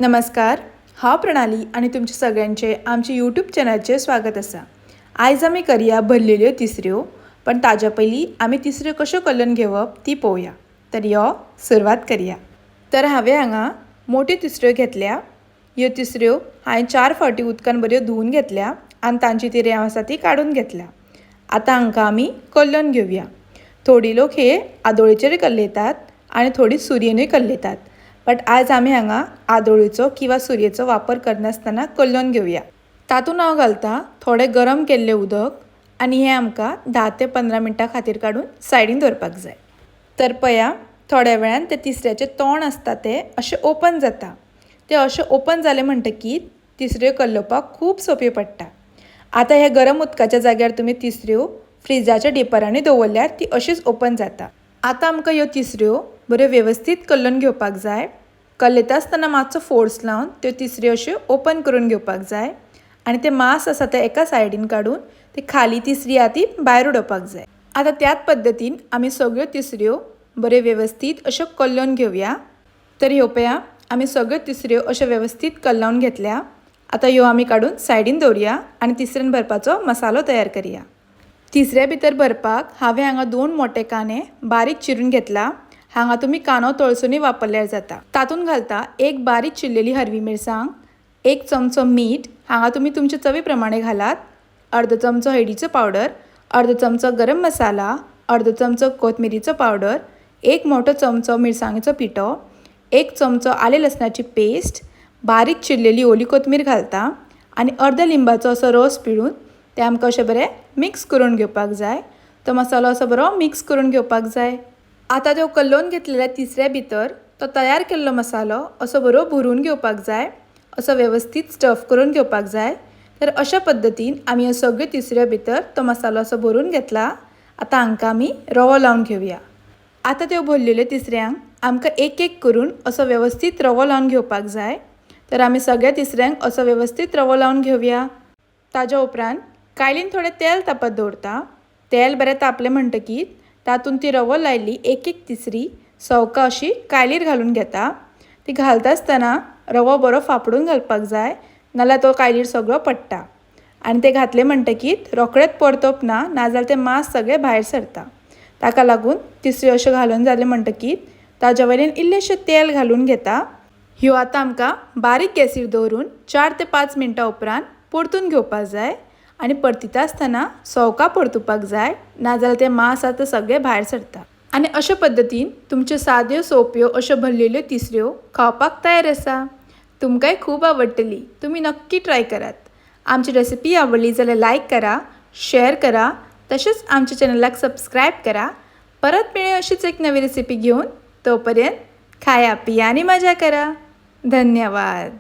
नमस्कार, हांव प्रणाली आनी तुमचे सगळ्यांचे आमच्या यूट्यूब चॅनलाचेर स्वागत आसा. आयज आमी करया भरलेल्यो तिसऱ्यो, पण ताज्या पयलीं आमी तिसऱ्यो कश्यो करून घेवप ती पळोवया. तर यो सुरवात करया. तर हांवें हांगा मोट्यो तिसऱ्यो घेतल्या. ह्यो तिसऱ्यो हांवें 4 फावटी उदकान बऱ्यो धुवन घेतल्या आनी तांची ती रेंव आसा ती काडून घेतल्या. आतां हांकां आमी कल्लोवन घेवया. थोडी लोक हे आदोळेचेर कल्लयतात आनी थोडी सुरयेनूय कल्लयतात, बट आज आमी हांगा आदोळेचो किंवा सुरयेचो वापर करनासतना कल्लोवन घेवया. तातूंत हांव घालता थोडें गरम केल्लें उदक आनी हें आमकां 10 ते 15 मिनटां खातीर काडून सायडीन दवरपाक जाय. तर पया थोड्या वेळान ते तिसऱ्याचें तोंड आसता तें अशें ओपन जाता. तें अशें ओपन जालें म्हणटकीर तिसऱ्यो कल्लोवपाक खूब सोंपें पडटा. आतां हे गरम उदकाच्या जाग्यार तुमी तिसऱ्यो फ्रिजाच्या डिपरांनी दवरल्यार ती अशीच ओपन जाता. आतां आमकां ह्यो तिसऱ्यो बऱ्यो वेवस्थीत कल्लोवन घेवपाक जाय. कल्लयता आसतना मातसो फोर्स लावन त्यो तिसऱ्यो अश्यो ओपन करून घेवपाक जाय आनी ते मांस आसा ते एका सायडीन काडून ती खाली तिसरी आहा ती भायर उडोवपाक जाय. आतां त्याच पद्दतीन आमी सगळ्यो तिसऱ्यो बऱ्यो वेवस्थीत अश्यो कल्लोवन घेवया. तर ह्यो पळया आमी सगळ्यो तिसऱ्यो अश्यो वेवस्थीत कल्लोवन घेतल्या. आतां ह्यो आमी काडून सायडीन दवरुया आनी तिसऱ्यान भरपाचो मसालो तयार करया. तिसऱ्या भितर भरपाक हांवें हांगा 2 मोटे कांदे बारीक चिरून घेतला. हांगा तुमी कांदो तळसूनय वापरल्यार जाता. तातूंत घालता 1 बारीक चिरलेली हरवी मिरसांग, 1 चमचो मीठ, हांगा तुमी तुमचे चवी प्रमाणे घालात, अर्दो चमचो हळदीचो पावडर, अर्दो चमचो गरम मसाला, अर्दो चमचो कोथमिरीचो पावडर, 1 मोठो चमचो मिरसांगेचो पिठो, 1 चमचो आले लसणाची पेस्ट, बारीक चिरलेली ओली कोथमीर घालता आनी अर्द लिंबाचो असो रोस पिळून ते आमकां अशें बरें मिक्स करून घेवपाक जाय. तो मसालो असो बरो मिक्स करून घेवपाक जाय. आतां त्यो कल्लोवन घेतलेल्या तिसऱ्या भितर तो तयार केल्लो मसालो असो बरो भरून घेवपाक जाय, असो वेवस्थीत स्टफ करून घेवपाक जाय. तर अशा पद्दतीन आमी ह्यो सगळ्यो तिसऱ्या भितर तो मसालो असो भरून घेतला. आतां हांकां आमी रवो लावन घेवया. आतां त्यो भरलेल्यो तिसऱ्यांक आमकां एक एक करून असो वेवस्थीत रवो लावन घेवपाक जाय. तर आमी सगळ्या तिसऱ्यांक असो वेवस्थीत रवो लावन घेवया. ताज्या उपरांत कायलीन थोडें तेल तापत दवरता. तेल बरें तापलें म्हणटकीर तातूंत ती रवो लायिल्ली एक एक तिसरी सवका अशी कायलीर घालून घेता. ती घालता आसतना रवो बरो फापडून घालपाक जाय, नाल्यार तो कायलीर सगळो पडटा. आनी ते घातले म्हणटकीर रोखडेंच परतप ना, नाजाल्यार तें मांस सगळें भायर सरता. ताका लागून तिसऱ्यो अश्यो घालून जालें म्हणटकीर ताज्या वयल्यान इल्लेंशें तेल घालून घेता. ह्यो आतां आमकां बारीक गॅसीर दवरून 4 ते 5 मिनटां उपरांत परतून घेवपाक जाय आनी परतिता आसतना सवका परतुपाक जाय, नाजाल्यार तें मांस आतां सगळें भायर सरता. आनी अशे पद्दतीन तुमच्यो साद्यो सोंप्यो अश्यो भरलेल्यो तिसऱ्यो खावपाक तयार आसा. तुमकांय खूब आवडटली, तुमी नक्की ट्राय करात. आमची रेसिपी आवडली जाल्यार लायक करा, शेअर करा, तशेंच आमच्या चॅनलाक सबस्क्रायब करा. परत मेळया अशीच एक नवी रेसिपी घेवन. तोपर्यंत खाया पिया आनी मजा करा. धन्यवाद.